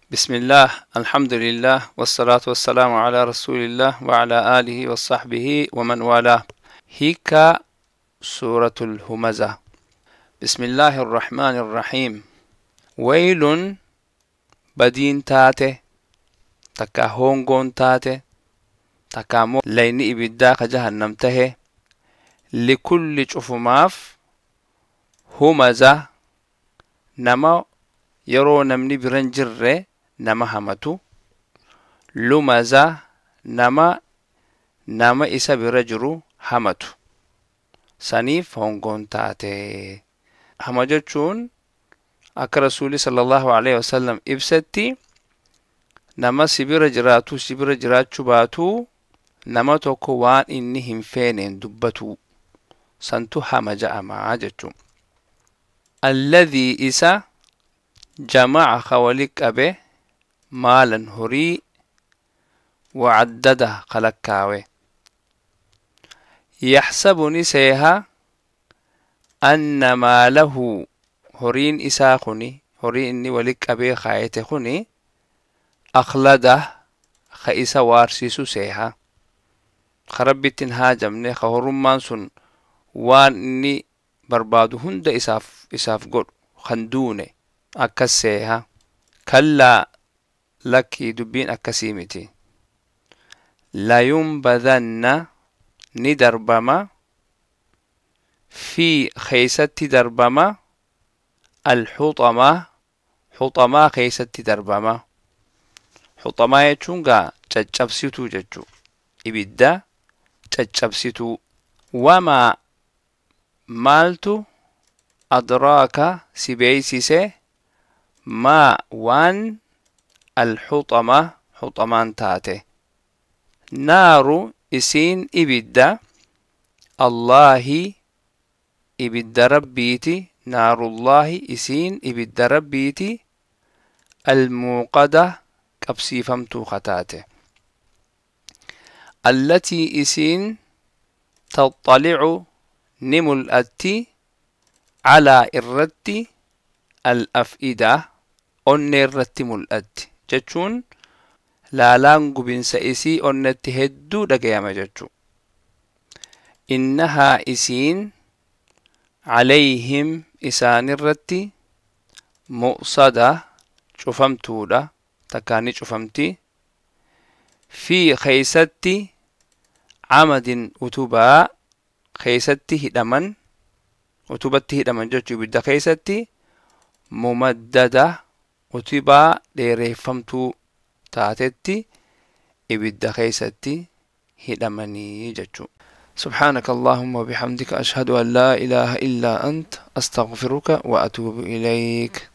بسم الله، الحمد لله، والصلاة والسلام على رسول الله وعلى آله وصحبه ومن والاه. هيك سورة الهمزة. بسم الله الرحمن الرحيم. ويل badiin taate takka hongoon taate takka ammoo layni ibiddaa ka jahannam tahe likulli cufumaaf humaza nama yeroo namni biran jirre nama hamatu lumaza nama isa bira jiru hamatu saniif hongoon taate. Hama jechuun akka Rasuulli sallallahu alaihi wasallam ibsetti nama si bira jiraatu si bira jiraachuu baatu nama tokko waan inni hin feeneen dubbatu santu hama ja'amaa jechuun. Alladhii isa jama'a ka wali qabe maalan horii wacaddada kalakkaawe. Yaxsabu ni seeha anna maalahu horiin isaa kuni horii inni wali qabee kaayete kuni akhlada ka isa waarsiisu seeha. Ka Rabbitti hin haajamne ka horummaan sun waan inni barbaadu hunda isaaf godhu kan duune akkas seeha. Kallaa, lakkii, dubbiin akkasii miti. Layunbadanna ni darbama fi keeysatti darbama alxuxamaa xuxamaa keeysatti darbama. Xuxamaa jechuun gaa caccabsituu jechuu, ibidda caccabsituu. Wamaa maaltu adraaka si beeysise maa waan alxuxama xuxamaan taate. Naaru isiin ibidda Allaahi ibidda Rabbiiti. Naarullaahi isiin ibidda Rabbiiti almuuqada qabsiifamtuu kataate. Allatii isiin taxxalicu ni mul'atti calaa irratti al-af'ida onnee irratti mul'atti jechuun laalaan gubinsa isii onnetti hedduu dhagayama jechuu. Innahaa isiin calayhim isaanirratti mu'sada cufamtuudha takkaa ni cufamti fi keeysatti camadin utubaa keeysatti hidhaman utubatti hidhaman jechuu ibidda keeysatti mumaddada utubaa dheereeffamtuu taatetti ibidda keeysatti hidhamanii jechuu. سبحانك اللهم وبحمدك أشهد أن لا إله إلا أنت أستغفرك وأتوب إليك.